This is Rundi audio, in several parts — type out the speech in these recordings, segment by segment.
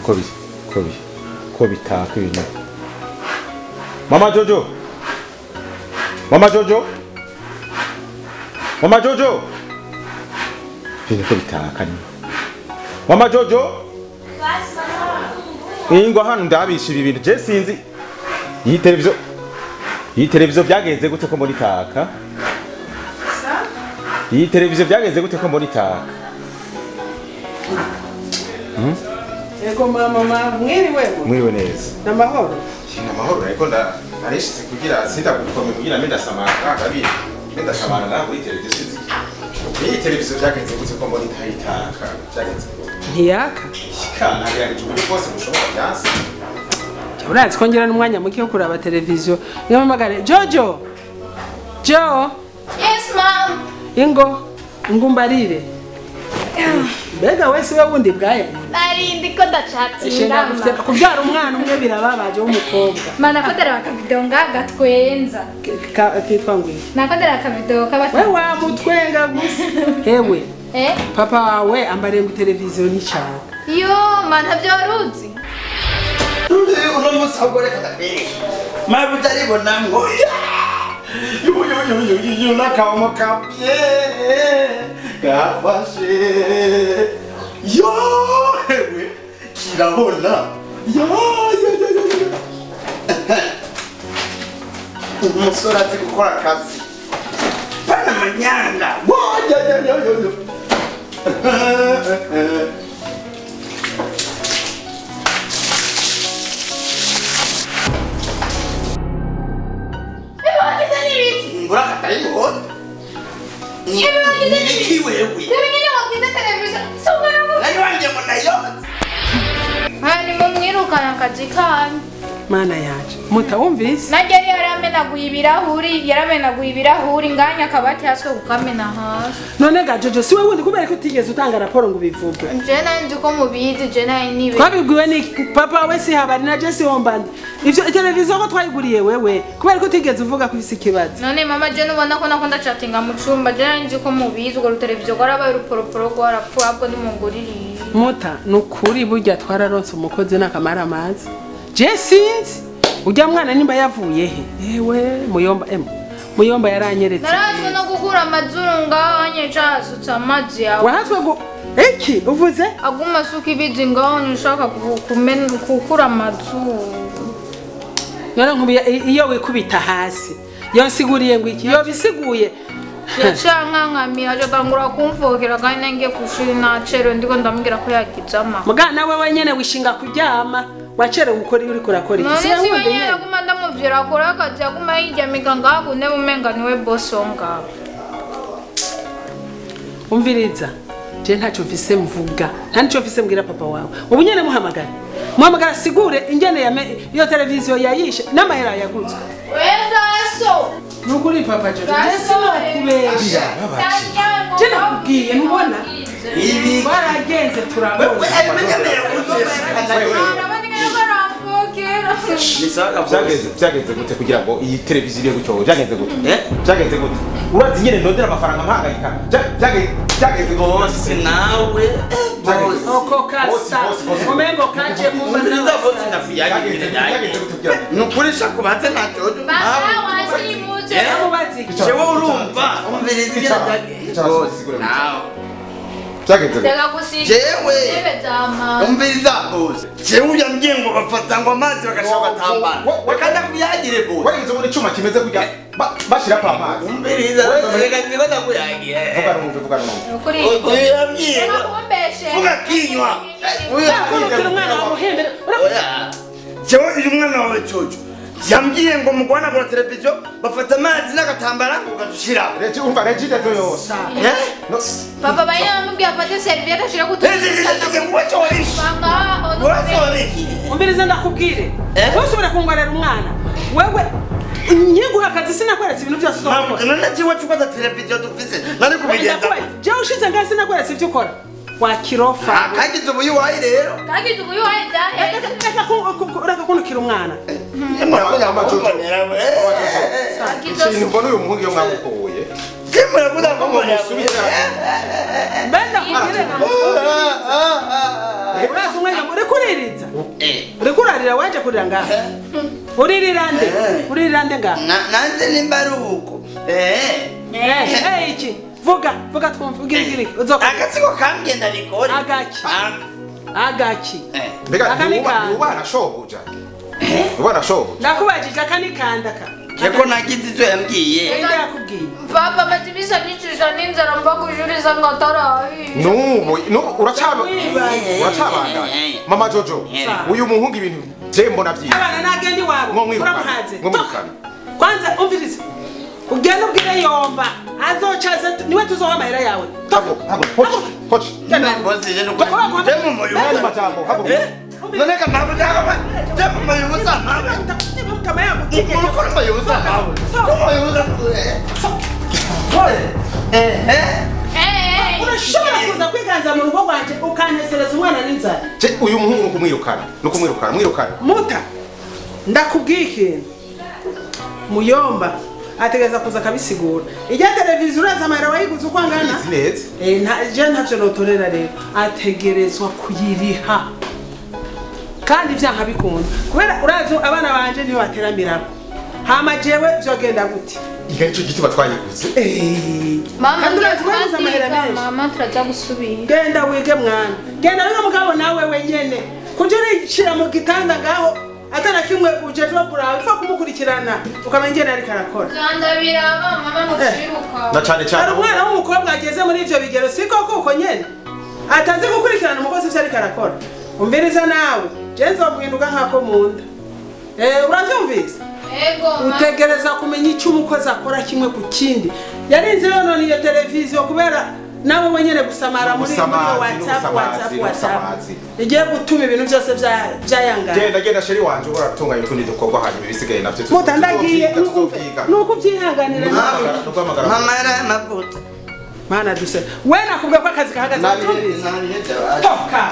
Ko bi ko bi ko bitaka ibintu. Mama Jojo, Mama Jojo, Mama Jojo, ibintu ko bitaka ni Mama Jojo. Ingwa hano ndabisha ibi bintu, je sinzi iyi televiziyo, iyi televiziyo byagenze gute ko mbona itaka? Iyi televiziyo byagenze gute ko mbona itaka? Ego mama, mwiriwe. Mwiriwe neza. Namahoro. Ni amahoro, ariko narishitse kugira sindagukome kugira mbe ndasamara kabiri, mbe ndasamara ngaha kuri televiziyo sinzi. Iyi televiziyo byagenze gute ko mbona itaka? Byagenze gute? Ntiyaka. Kana nagerageje uburyo bwose bushoboka, byanse. Urazi ko ngira n'umwanya muke wo kuraba televiziyo. Niyo mpamagare Jojo. Jo. Yes, mom. Ingo, ngumbarire. Mbega wese we wundi bwaye. Nari ndiko ndachatinga. Kubyara umwana umwe birababaje w'umukobwa. Mana kodera akavideo ngagatwenza. Kitwa ngwiki. Nakodera akavideo kabata. We wamutwenga gusa. Hewe. Eh? Papa wawe ambariye ngo televiziyo ni cyane. Yo, mana byoruzi. Uno munsi ahubwo reka ndakwereke. Mabuja aribonamwo. Yo yo yo yo yo nakamo kapye gafashe. Yo hewe kirabona. Yo yo yo yo. Umusore azi gukora akazi. Pana manyanga. Wo yo yo yo yo. Mana yaje mutawumvise najye yaramenaguye ibirahuri, yaramenaguye ibirahuri nganya akabati haswe kukamena hasi. None ga Jojo siwe wundi kubera ko utigeze utanga raporo ngo ubivuge? Je nanje ko mubizi, je naye nibe twabibwiwe ni papa we si habari na Jesse wombandi ivyo televiziyo ko twayiguriye wewe kubera ko utigeze uvuga ko isi kibazo. None mama je nubona ko nakunda chatinga mu cumba, je nanje ko mubizi ugo televiziyo kwarabaye uruporoporo rwarapfuye ahubwo nimunguririye. Muta nukuri burya twararonse umukozi nakamara amazi. Je sinzi ujya mwana nimba yavuye he? Ewe muyomba muyomba yaranyeretse. Narazwe no gukura amazuru ngaho nyeca hasutse amazi yawe. Wahatswe go iki uvuze? Aguma asuka ibizi ngaho nshaka gukura amazuru. None nkubiye iyo wikubita hasi. Yonsiguriye ngo iki? Yo bisiguye. Yacankankamira aje atangura kumfokera kandi nangiye kw'ishuri nacerewe ndiko ndamubwira ko yagize ama. Mugana we wenyene wishinga kuryama. Wacerewe gukora iyo uriko urakora iki? None si wenyene aguma ndamuvira akora akazi aguma yiryamika ngaho ku ntebe umenga niwe boss wo ngaho. Umviriza, je ntacyo mfise mvuga, nta nico mfise mbwira papa wawe. Ubu nyene muhamagara. Muhamagara sigure ingene ya iyo televiziyo yayishe n'amahera yaguzwe. Wenda so. Nukuri papa je sinakubesha. Je nakubwiye ntubona? Ibi baragenze turabona. Byagenze gute kugira ngo iyi televiziyo iriye gutyo? Byagenze gute? Byagenze gute? Urazi nyene ndondera amafaranga mpangayika. Byagenze bose nawe bose. Oko kasa. Umengo kaje kumbaza bose ndafiyaje. Nukuri shakubatse na Jojo. Jewe urumva umviriza ibyo bose nawe. Byagenze gute? Jewe umviriza bose. Jewe uyambwiye ngo bafata ngo amazi bagashaka batambara. Reka ndakuyagire bose. Wagize ngo icuma kimeze kujya bashira pa amazi. Umviriza reka ndiko ndakuyagire. Vuga numve, vuga numve. Uyambwiye. Vuga kinywa. Uyakubwira umwana wawe uhembere. Jewe uyu mwana wawe Jojo yambwiye ngo mugwana kuri televiziyo bafata amazi n'agatambara ugadushira. Reji umva reji dato yose. Eh? Papa bayina bamubwiye afate serviette ashira kutu. Umviriza ndakubwire. Ntusubire kungwarera umwana. Wewe nyiguha akazi sinakweretse ibintu byose uzokora. None jiwe cukaza televiziyo dufise nari kubigenza. Je ushize ngazi sinakweretse ibyo ukora. Wakirofa. Kagize ubuyuwayi rero. Kagize ubuyuwayi byahe. Reka kunukira umwana. Ikintu mbona uyu muhungu iyo mwamukuye. Kimura kuda kumubona. Mbenda kubwire. Urazi umwanya uriko uririza. Uriko urarira waje kurira ngaha. Uririra nde? Uririra nde ngaha? Nanze nimba ari uko. Iki. Vuga, vuga twumve ugira iki. Uzokora. Agatsiko kambye ndabikore. Agaki. Agaki. Mbega Akanikanda. ubana shobuja. Ubana shobuja. Nakubajije akanikanda ka. Yeko nagize ivyo yambwiye. Inde yakubwiye. Papa amaze iminsi anyicisha n'inzara mva kw'ishuri nsanga atarahiye. Nubu nubu uracaba uracabandanya. Mama Jojo, uyu muhungu ibintu je mbona vyiza. Abana nagende iwabo. Mwo mwirukana. Uramuhaze. Mwo mwirukana. Kwanza umvirize. Ugende ubwire Yomba. Azocaza niwe tuzoha amahera yawe. Hago, hago, hochi, hochi. Mbozi je nuko. Je mu moyo. Nani majambo, hago. None ka mabu dawa. Je mu moyo uza mabu. Mtama yangu tinye. Mukuru moyo uza mabu. Moyo uza. Urashobora kuza kwiganza mu rugo rwanje ukantesereza umwana n'inzara. Je uyu muhungu nukumwirukana, nukumwirukana, mwirukana. Muta. Ndakubwiye ikintu. Muyomba ategereza kuza akabisigura. Ijya televiziyo uraza amahera wayiguze uko angana? Izi neza. Je ntavyo notorera rero. Ategerezwa kuyiriha. Kandi vyanka bikunda. Kubera urazi abana banje niyo bateramirako. Hama jewe vyogenda gute? Iga nico gituma twayiguze. Mama Kandi urazi ko yaguze amahera menshi. Mama turaja gusubira. Genda wige mwana. Genda wige mugabo nawe wenyene. Kuja urishira mu gitanda ngaho atana kimwe ujejwe kuraba ifa kumukurikirana ukamenya ingene ariko arakora. Genda biraba mama ntuciruka. Na cane cane. Hari umwana w'umukobwa ageze muri ivyo bigero siko kuko nyene atazi gukurikirana umukozi ivyo ariko arakora. Umviriza nawe je nzoguhinduka nkako munda. Uravyumvise? Ego mama. Utegereza kumenya icyo umukozi akora kimwe ku kindi. Yarinze yonona iyo televiziyo kubera nawe wenyene gusamara muri WhatsApp WhatsApp WhatsApp. Igiye gutuma ibintu byose byayangana. Genda genda sheri wanje uratunganya utundi dukorwa hanyuma ibisigaye navyo Muta ndagiye nuko ubyihanganira. Mama yari amavuta. Mana duse. We nakubwiye ko akazi kahagaze. Toka.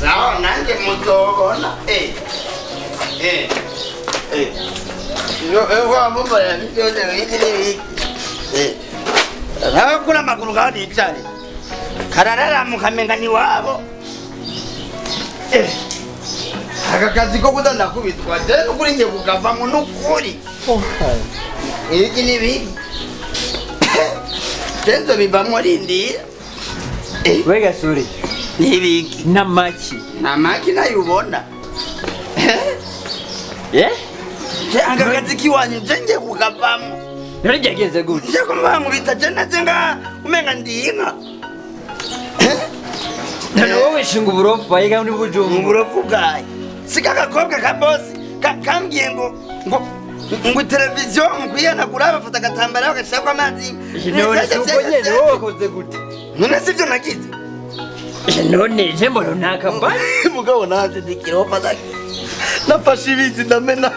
Sawa nanjye muzobona. Wa mumba ya biki n'ibiki. Nabakura amaguru ngaho nicare. Karararamuka menga ni wabo. Aka kazi ko kuza ndakubitwa je nukuri ngiye kukavamo nukuri. Ibiki n'ibiki. Je nzobivamwo rindira. We gasore. Nibiki. Namaki. Namaki nayubona. Aka kazi kiwanyu je ngiye kukavamo. None byagenze gute? Nje kumbankubita je naje nga umenga ndi inka. None wowe shinga uburofu wayiga muri Bujumbura. Uburofu bwaye. Sika agakobwa ka bosi kambwiye ngo ngo televiziyo mukwihanagura bafata agatambara bagashirako amazi. None si uko nyene wowe wakoze gute? None sivyo nagize. None je mbona ntakambara. Mugabo nanje ndikirofa nafashe ibizi ndamena.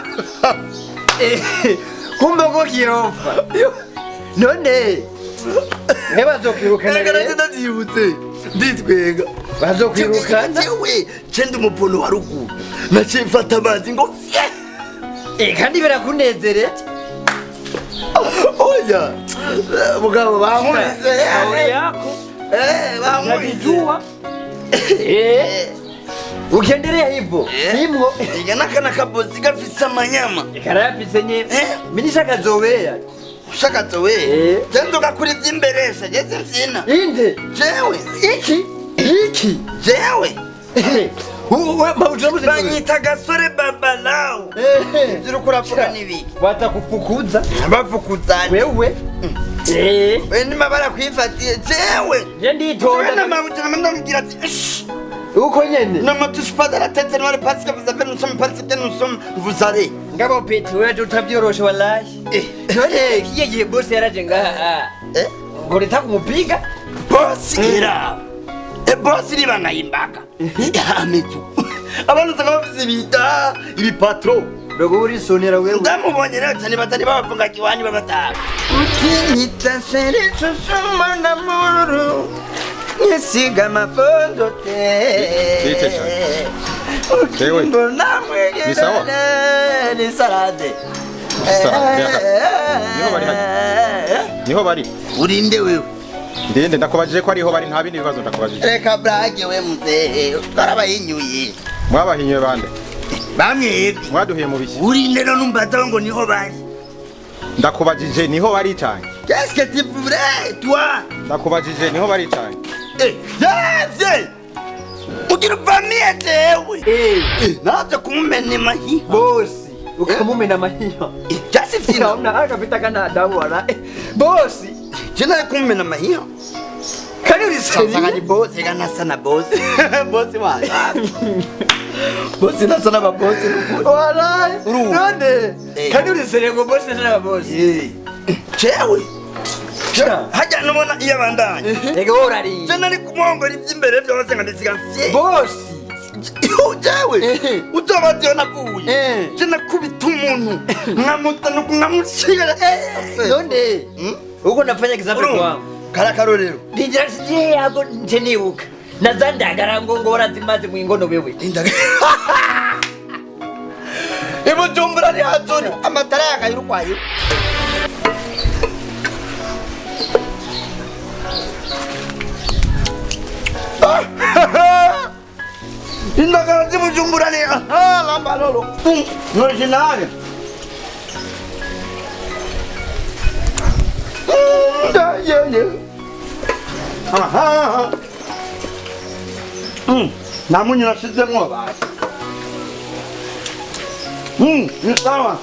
Kumbe ko kirofa. None bazokwirukana rero. Ndavyibutse nditwenga. Bazokwirukana. Jewe je ndi umupono wa ruguru. Naciye mfata amazi ngo fye. Kandi birakunezereje. Oya. Mugabo bankubise. Shauri yako. Bankubise. Ukiendelea hivyo simwo. Igana kana kabosi gafise amanyama. Karayafise nye. Mimi nishakazowea. Ushakazowea? Je ndoka kuri vy'imberesha je simfyina. Inde. Jewe. Iki. Iki. Jewe. Uwe maujamuzi. Banyita gasore babalao. Ivyo uriko uravuga nibiki? Batakufukuza. Bafukuzana. Wewe. We nima barakwifatiye jewe. Je nditonda. Na mabuja ndamubwira ati Uko nyene. Ne me touche pas dans la tête, c'est parce que vous avez, nous sommes parce que nous sommes, vous allez. Ngabo peti wewe tutabyoroshe wallahi. None kiye gihe boss yaraje ngaha. Ngo rita kumupiga. Boss ira. Boss riba ngayimbaga. Ametu. Abantu usanga bafise ibita ibipatro. Dogo uri sonera wewe. Ndamubonye rero cyane batari babafunga kiwanyu babataha. Utinyita shere chuchuma na muru. Nisiga mafondo te. Jewe. Ni sawa? Ni salade. Salade. Niho bari hano. Niho bari. Urinde wewe. Ndinde ndakubajije ko ariho bari nta bindi bibazo ndakubajije. Reka brage we muzehe twarabahinyuye. Mwabahinyuye bande? Bamwebwe. Mwaduhiye mu biki? Urinde none umbaza ngo niho bari. Ndakubajije niho bari cyane. Qu'est-ce que tu voudrais toi? Ndakubajije niho bari cyane. Eh, yavye. Ugira uvamiye jewe. Eh, Naje kumumena mahiha. Bosi, ukamumena mahiha. Just fina. Naona akapita kana adabu wala. Bosi, Je nari kumumena mahiha. kani ulisema Sasa ni bosi kana sana bosi. Bosi wanje. Bosi na sana bosi. Wala. None. Eh. Kani ulisema ngo bosi na sana bosi. Eh. Jewe. Hajya nubona iyo abandanya. Ego urari. Je nari kumwongora iby'imbere byose nkabisiga mfye. Bosi. Jewe. Utobaziyo navuye. Je nakubita umuntu. Nkamuta no nkamushira. None. Uko nafanya example kwangu. Karakarorero. Ndinjira sije yago ntenibuka. Nazandagara ngo ngo warazimaze mu ingono wewe. Indagara. Ibujumbura ni hazuri amatara yakayirukwayo. Indagara z'ibujumbura ni aha lamba lolo. Original. Aha. Namunyu nashizemwo basi. Ni sawa.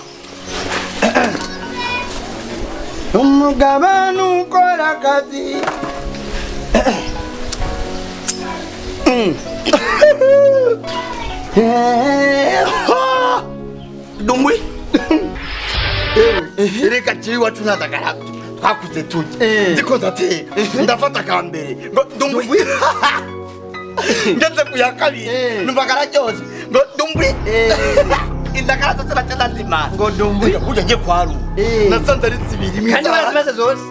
Umugabane ukora akazi. Dumbwi. Reka chiri wacu natagara. Twakuze tujye. Ndiko ndateka. Ndafata kambere. Ngo dumbwi. Ngeze ku ya kabiri. Numva kararyoshe. Ngo dumbwi. Indagara zose nacyo ndazimara. Ngo dumbwi. Burya ngiye kwarura. Nasanze ari zibiri. Kandi warazimaze zose.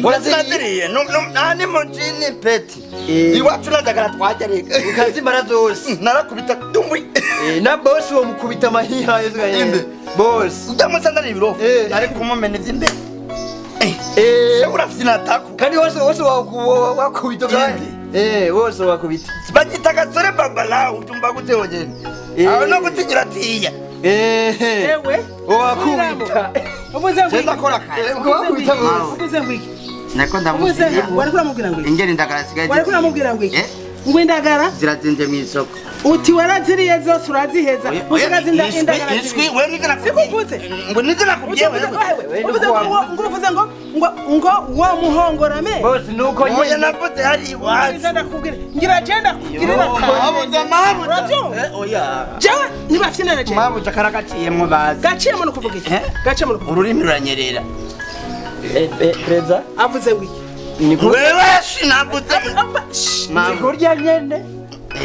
Waraziriye. Nani mu jini peti. Iwacu nandagara twajya reka. Ukazimara zose. Narakubita dumbwi. Na bosi wo mukubita mahiha yezuga Inde. Bosi. Ujya ari ibirofu. Nari kumumena iby'imbere. Se urafite ataku. Kandi wose wose wakubita kandi. Wose wakubita. Bagita gasore babala utumva gute wonyene. Aho no gutigira tiya. Ewe. Wakubita. Ubuze ngo ndakora kare. Wakubita bose. Ubuze ngo iki? Nako ndamubwira. Wari kuramubwira ngo iki? Ingeri indagara sigaye. Wari kuramubwira ngo iki? Ngo indagara zirazinze mu isoko. Uti waraziriye zose uraziheza. Usigaze indagara. Iswi we nigana sikuvuze. Ngo nigana kubye wewe. Uvuze ngo ngo uvuze ngo ngo ngo wa muhongorame. Bosi nuko nyine. Oya navuze hari iwacu. Ndakubwira. Ngira agenda kugirira Mabuja mabuja. Oya. Jewe nibafyina na jewe. Mabuja karagaciyemwo bazi. Gaciyemwo no kuvuga iki? Gaciyemwo no kuvuga. Ururimi ruranyerera. Preza avuze ngo iki? Wewe sinavuze. Kurya nyene.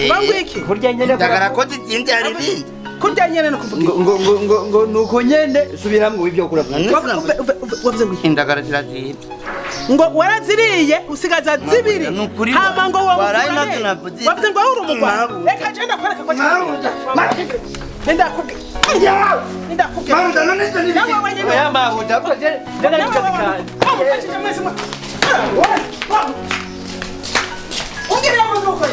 Bangu iki? Kurya nyene. Indagara ko zizindi hari ibindi. Kurya nyene no kuvuga. Ngo ngo ngo ngo nuko nyene subiramwe ibyo kura. Wavuze ngo iki? Indagara zirazindi. Ngo waraziriye usigaza zibiri. Hama ngo wa wavuze ngo uri umugwa. Reka je ndakwereka ko Mabuja. Ndakubwira. Ndakubwira. Mabuja none icyo ni ibiki? Oya mabuja ko je ndakubwira. Wamufashije mwese mwa. Ungirira mu nuko.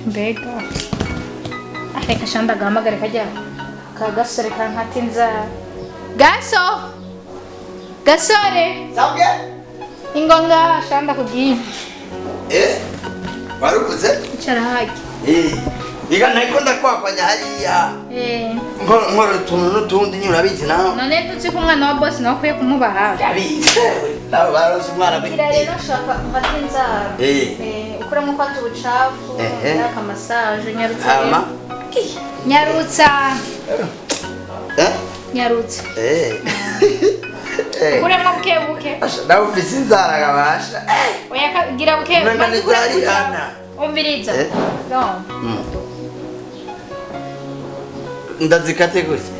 Mbega. Reka shanda gahamagare kajya. Ka gasore kankatinza. Gaso. Gasore. Sabwe? Ingonga shanda kugiye. Warukuze? Icara haki. Iga nako ndakwakwanya hariya. Nkora utuntu n'utundi nyine urabizi nawe. None tuzi ko umwana wa boss nawe akwiye kumuba hafi. Ndabizi. Nawe baronse umwana we. Gira rero shaka mfate inzara. Ukuremo kwanza ubucafu, yaka massage, nyarutsa. Hama. Nyarutsa. Nyarutsa. Ukuremo buke buke. Nawe ufise inzara kabasha. Oya gira buke. None nizari hana. Umviriza. No. Ndazikate gutya.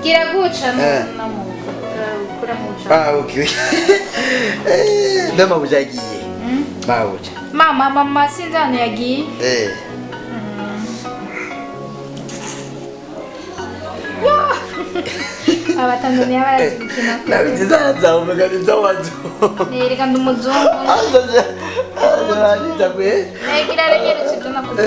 Gira guca no mu kura mu bucafu. Ah okay. Ndamabuja agiye. Mabuja. Mama sinzi ahantu yagiye. Abatanzaniya barazi gukina. Nabizizazaumegaliza wazo. Nereka ndi umuzungu. Negira renyeretse ibyo nakuze.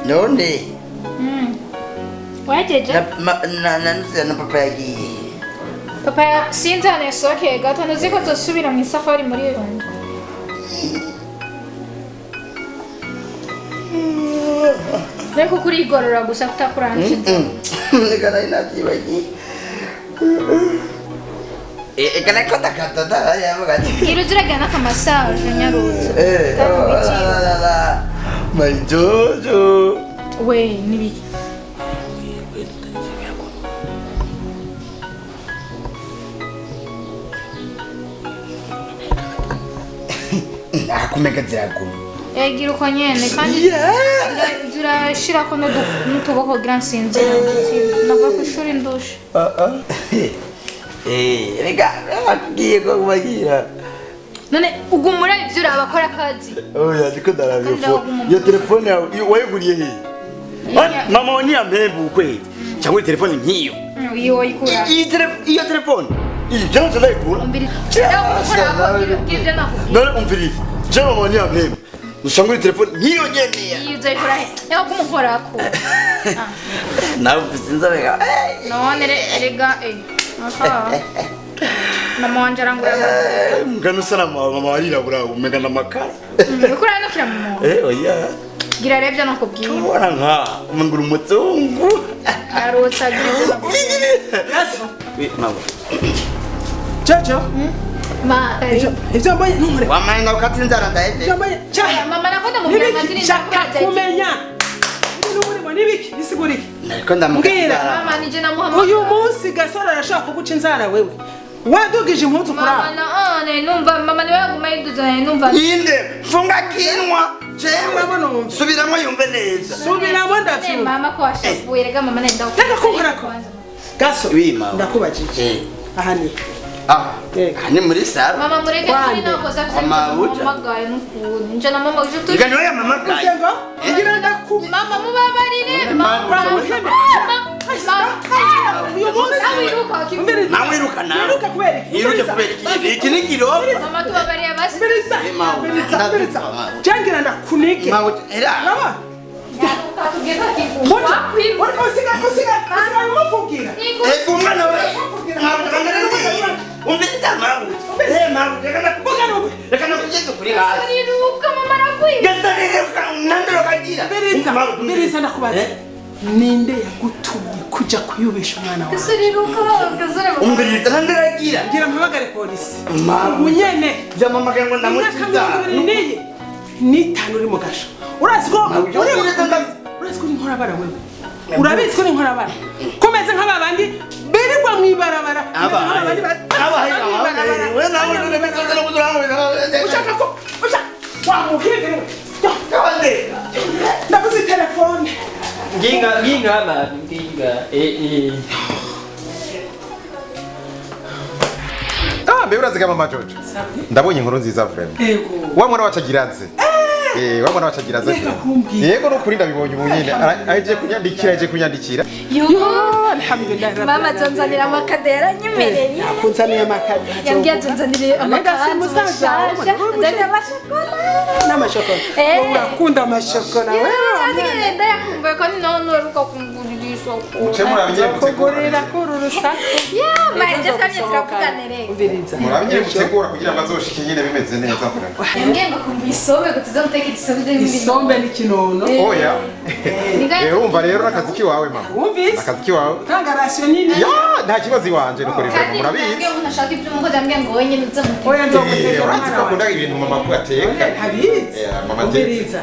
None. Wajeje? Na papa yagiye. Papa sinzi ahantu yasohokeye gato ntuzi ko tuzosubira mu isafari muri iyo nzu. Ariko kurigorora gusa kutakurangije. Reka nari navyibagiye. Eka nariko ndakata yavuga ati. Gira uze uragenda n'akamasaje nyaruza. My Jojo. We nibiki? Akumeka ziraguma. Gira uko nyene kandi urashirako n'utuboko kugira nsinzire. Nava kw'ishuri ndushe. Reka nakubwiye ko kubagira. None ugumura ivyo uraba akora akazi. Oya ndiko ndaraba iyo telefone yawe wayiguriye he? Mama wa niyampembe ukwezi cyangwa telefone nkiyo. Iyo wayikura. Iyo telefone. Iyi je ndayigura. None umviriza. Je mama wa niyampembe. Ushangura telefone nkiyo nyene. Iyo uzayikura he? Yaho kumukorako. Nawe ufise inzobe. None rega Mama wanje arangura. Mugano sana mama warirabura umega namakara. Ukura no kira mama. Oya. Gira revyo nakubwiye. Ubona nka umengura umuzungu. Arotsa gira. Oui, mama. Jojo. Ma, ivyo mbonye ntunkore. Wamaye ukati inzara ndaheze. Ivyo mbonye cha. Mama nakunda mubwira matiri kumenya. Ibintu nibiki bisigurike. Nariko ndamukatira. Mama nije namuhamagara. Uyu munsi Gasore arashaka kuguca inzara wewe. Wadugije impunzu kuri Mama none numva mama niwe yaguma yiduza numva. Inde funga kinwa. Jewe subiramo yumve neza. Subiramo ndavyumva. Mama ko washavuye rega mama nenda. Reka kunkorako. Gaso ndakubajije. Aha ni. Aha. Ni muri saro. Mama mureke turi nakoza kumamagaye n'ukuntu. Nje na mama uje turi. Iga niwe yamamagaye. Ngira ndaku. Mama mubabarire. Mama. Uyu munsi nawiruka nawe. Wiruka kubera iki? Yiruke kubera iki? Iki ni kirofa. Mama tubabariye basi. Mbiriza. Jangira ndakunike. Mawe era. Mama. Usiga umuvugira. Ego umwana we. Umviriza mawe. Mawe reka nakuvuga. Reka nakugeze kuri hasi. Niruka mama arakwiye. Gasore nandoro kagira. Mbiriza ndakubaza. Ninde yagutumye kuja kuyubisha umwana wawe? Gasore gasore. Umviriza nandiragira. Ngira mpamagare polisi. Mawe. Unyene. Byamamagaye ngo ndamukiza. Nitanu uri mu gasho. Urazi ko urazi ko inkorabara wewe. Urabizi ko inkorabara. Komeze nk'ababandi birirwa mu ibarabara. We nawe none no kudurango. Ushaka ko ushaka wamuhivire. Kabande. Ndabuze telefone. Nginga ma nginga. Mbe uraziga mama Jojo. Ndabonye inkuru nziza vraiment. Yego. Wa mwana wacagiraze. Wa mwana wacagiraze. Yego no kuri ndabibonye ubu nyine. Aje kunyandikira, Yo, alhamdulillah. Mama zonzanira amakadera nyemereye. Akunzaniye amakadera. Yambwiye zonzanire amakadera. Nzanira amashokora. N'amashokora. Urakunda amashokora wewe. Ndayakumbuye kandi nawe ntuheruka kungurira isoko. Muce murabye kugurira kuri urusaku. Ya, maje twamye turavuganire. Umviriza. Murabye gutegura kugira ngo azoshike nyine bimeze neza vraiment. Yambwiye ngo kumva isombe ngo tuzomuteke isombe n'ibindi. Isombe n'ikinono. Oya. Urumva rero akazi kiwawe mama. Wumvise? Akazi kiwawe. Utanga ration nini? Ya, nta kibazo iwanje nuko rero murabizi. Kandi umuntu ashaka ibyo umukozi yambwiye ngo wenyine uzamuteke. Oya nzogutekera. Urazi ko akunda ibintu mama ko ateka. Ntabizi. Mama atetse.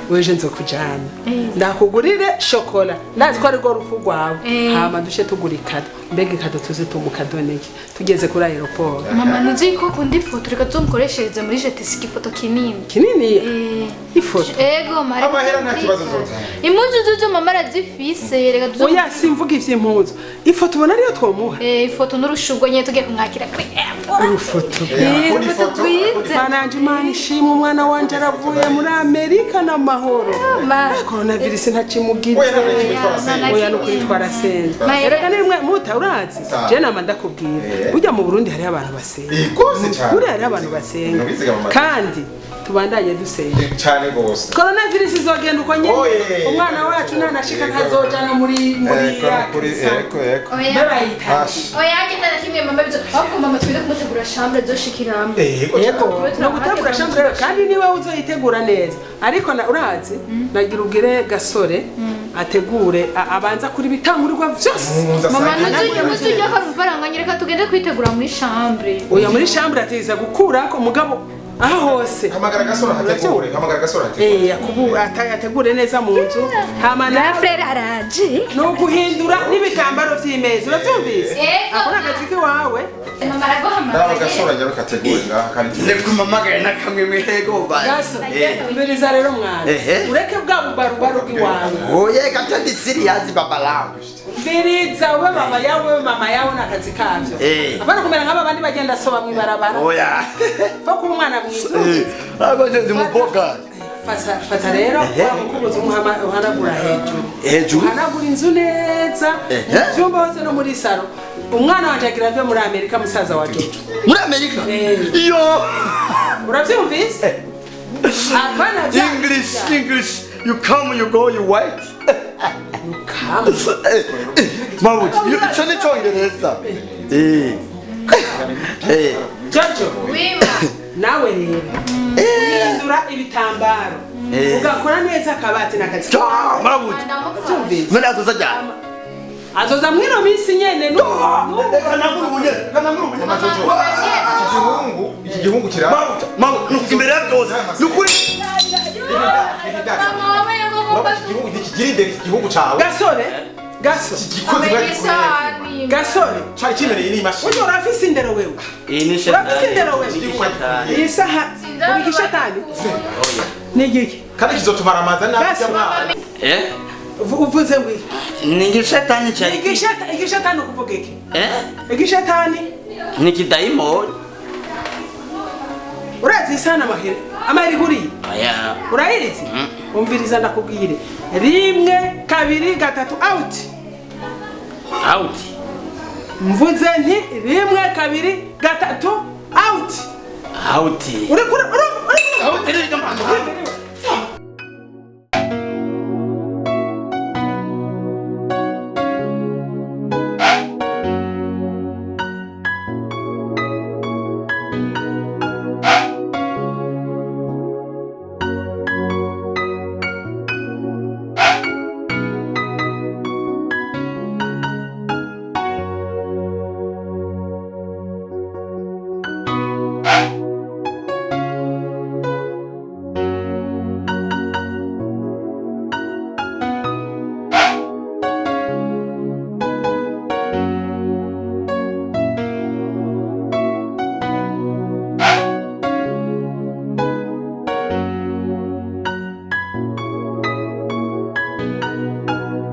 Weje nzokujana. Ndakugurire shokora. Ndazi ko ari rwo rupfu rwawe. Hama dushe tugurikana. Mbega kado tuze tumukadoneye tugeze kuri aeroport. Mama, ntuzi ko akunda ifoto, reka tumukoreshereze muri jetisi ifoto kinini. Kinini? Eh. Ifoto? Ego, mara. Amahera nta kibazo nzotanga. Impuzu zuzo mama arazifise, reka tuzo. Oya, simvuga ivy'impuzu, ifoto ubona ariyo twomuha. Eh, ifoto n'urushurwe nyene tugiye kumwakira kuri airport. Urufoto. Eh, Akunda ifoto ifoto, rwiza. Bananje, Imana ishimwe, umwana wanje aravuye muri Amerika n'amahoro. Ma. Coronavirus ntacimugize. Oya, nta kimwe twarasenze. Oya, nukuri twarasenze. Ma- Erega nimwe muta urazi, Sawa. je nama ndakubwira, burya mu Burundi hariho abantu basenga. Eh, gose cyane. Buriya hariho abantu basenga Nubiziga mu matwi. kandi tubandanye dusenga. Cyane gose. Coronavirus izogenda uko nyene. Oye. Umwana wacu nanashika ntazoja no muri Eko, ya kuri eko eko. Oya. Mbe. Ash. Oya, agenda na kimwe mama bizo. Ahubwo mama twende kumutegura chambre zoshikiramwe. Ego. Yego, no gutegura chambre rero, kandi niwe uzoyitegura neza, ariko na urazi nagira ubwire Gasore ategure, abanza kuri bitangurirwa vyose. Mama, ntuzi ujya ko amafaranga, nyereka tugende kwitegura muri chambre. Oya, muri chambre ateza gukurako mugabo aho hose. Hamagara Gasore hategure, hamagara Gasore hategure. Eh, akubu atayategure neza mu nzu, hama Na nawe frère araje. ni uguhindura n'ibitambaro vy'imeza, uravyumvise? Yego. Ako ni akazi kiwawe. Mama Nawe araguhamagaye. Gasore anyaruka ategure ngaha kandi. Ndikumamagaye nakamwe mwego ba. Gaso, umviriza rero mwana, Ehe. ureke bwa bubarubaru bw'iwawe. Oye, kata ndi serious babalawo. Mviriza, ube mama yawe, ube mama yawe ni akazi kavyo. Eh. Apana kumera nk'aba bandi bagenda soba mw'ibarabara. Oya. Fa kuba umwana mwiza. Ako ndi muboga. Fata, fata rero Ehe. wa mukubuzo uhanagura hejuru. Hejuru? Uhanagura inzu neza, Ehe. mu vyumba hose no muri saro. Umwana wanje agira ave muri Amerika, musaza wa Jojo. Muri Amerika? Eh. Yo. Uravyumvise? Apana vya- English, English. You come, you go, you wait. Come. Mabuji, ico ni Icongereza. Eh. Eh. Jojo, Wima. nawe rero uhindura ibitambaro, Eh. ugakora neza akabati n'akazi. Ja, Mabuji. Uravyumvise? None azoza ryari? Azoza mwino minsi nyene Kanangura ubunye, kanangura ubunye. Mama Jojo. Iki gihungu kira. Mabuji, Mabuji, nuko imbere ya byose. Nukuri. Mama wabaye ngo Urabona iki gihungu ntikigira imbere, iki gihungu cawe. Gasore, Gaso, Gikoze bwa gikomeye. Gasore, Cari kimereye n'imashini. burya urafise indero wewe. Iyi ni Urafise indero wewe. shetani. Iyi saha uri gishatani ni igiki? Kandi kizotumara amaza nabi Gaso. mwana. Eh? Uvuze ngo iki? Ni igishetani cyari. Igishatani ukuvuga iki? Eh? Igishatani. Ni kidayimoni. Urazi isana amahera amahera iguriye? Oya. Urayizi? Umviriza ndakubwire, rimwe, kabiri, gatatu, out. Out. Mvuze nti rimwe, kabiri, gatatu, out. Out. Uri kuri uri Out.